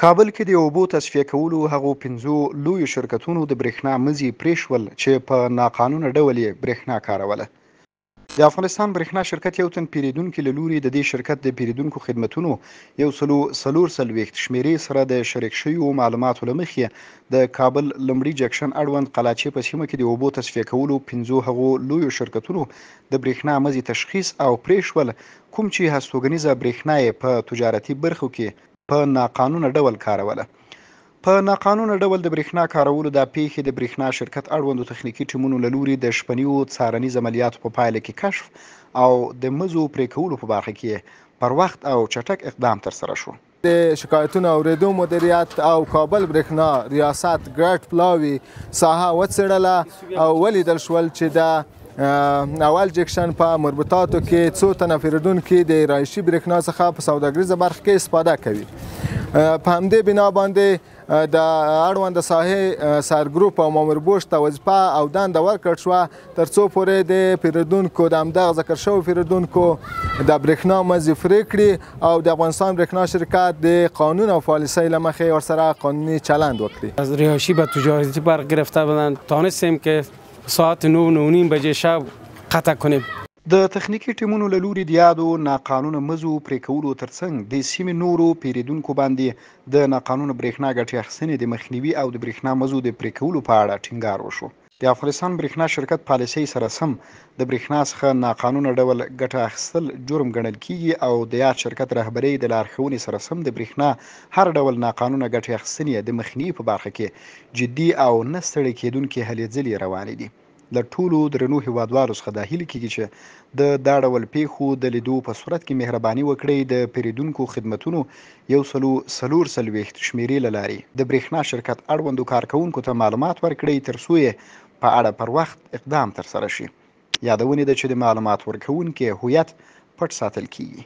کابل کې د اوبو تصفیه کولو هغو پنځو لویو شرکتونو د برېښنا مزي پرې شول چې په ناقانونه ډول یې برېښنا کاروله. د افغانستان برېښنا شرکت یو تن پېرېدونکي له لوري د دې شرکت د پېرېدونکو خدمتونو یو سلو 44 شمېرې سره د شریک شویو معلوماتو له مخې د کابل لومړي جکشن اړوند قلاچې په سیمه کې د اوبو تصفیه کولو پنځو هغو لویو شرکتونو د برېښنا مزي تشخیص او پرې شول کوم چې هستوګنیزه برېښنا یې په تجارتي برخو کې په ناقانونه ډول کاروله. په ناقانونه ډول د برېښنا کارولو دا پېښې د برېښنا شرکت اړوندو تخنیکي ټیمونو له لوري د شپنيو څارنیز عملیاتو په پایله کې کشف او د مزو پرې کولو په برخه کې یې پر وخت او چټک اقدام ترسره شو. د شکایتونو اورېدو مدیریت او کابل برېښنا ریاست ګډ پلاوي ساحه وڅېړله او ولیدل شول چې د اول جکشن په مربوطاتو کې څو تنه پیرودونکي د رایشي برېښنا څخه په سوداګریزه برخه کې استفاده کوي. په همدې بنا باندې د اړوند ساحې سرګروپ او مامور بوش ته وظیفه او دنده ورکړ شوه ترڅو پورې د پیرودونکو د همدغه ذکر شوو پیرودونکو د برېښنا مزي پرې کړي او د افغانستان برېښنا شرکت د قانون او پالیسۍ له مخې ورسره قانوني چلند وکړي. از رهایشی به تجارتی برق گرفته بودند، تانستیم که ساعت 9، 9:30 بجه شب قطع کنیم. د تخنیکي ټیمونو له لوري د یادو ناقانونه مزو پرې کولو ترڅنګ د سیمې نورو پېرېدونکو باندې د ناقانونه برېښنا ګټې اخیستنې د مخنیوي او د برېښنا مزو د پرې کولو په اړه ټینګار وشو. د افغانستان برېښنا شرکت پالیسۍ سره سم د برېښنا څخه ناقانونه ډول ګټه اخیستل جرم ګڼل کېږي او د یاد شرکت رهبرۍ د لارښوونې سره سم د برېښنا هر ډول ناقانونه ګټې اخیستنې د مخنیوي په برخه کې جدي او نه ستړې کېدونکې هلې ځلې روانې دي. له ټولو درنو هېوادوالو څخه دا هیله کېږي چې د دا ډول پېښو د لیدو په صورت کې مهرباني وکړئ د پېرېدونکو خدمتونو یو سلو 44 شمېرې له لارې د برېښنا شرکت اړوندو کارکوونکو ته معلومات ورکړئ تر څو یې په اړه پر وخت اقدام ترسره شي. یادونې ده چې د معلومات ورکوونکي هویت پټ ساتل کېږي.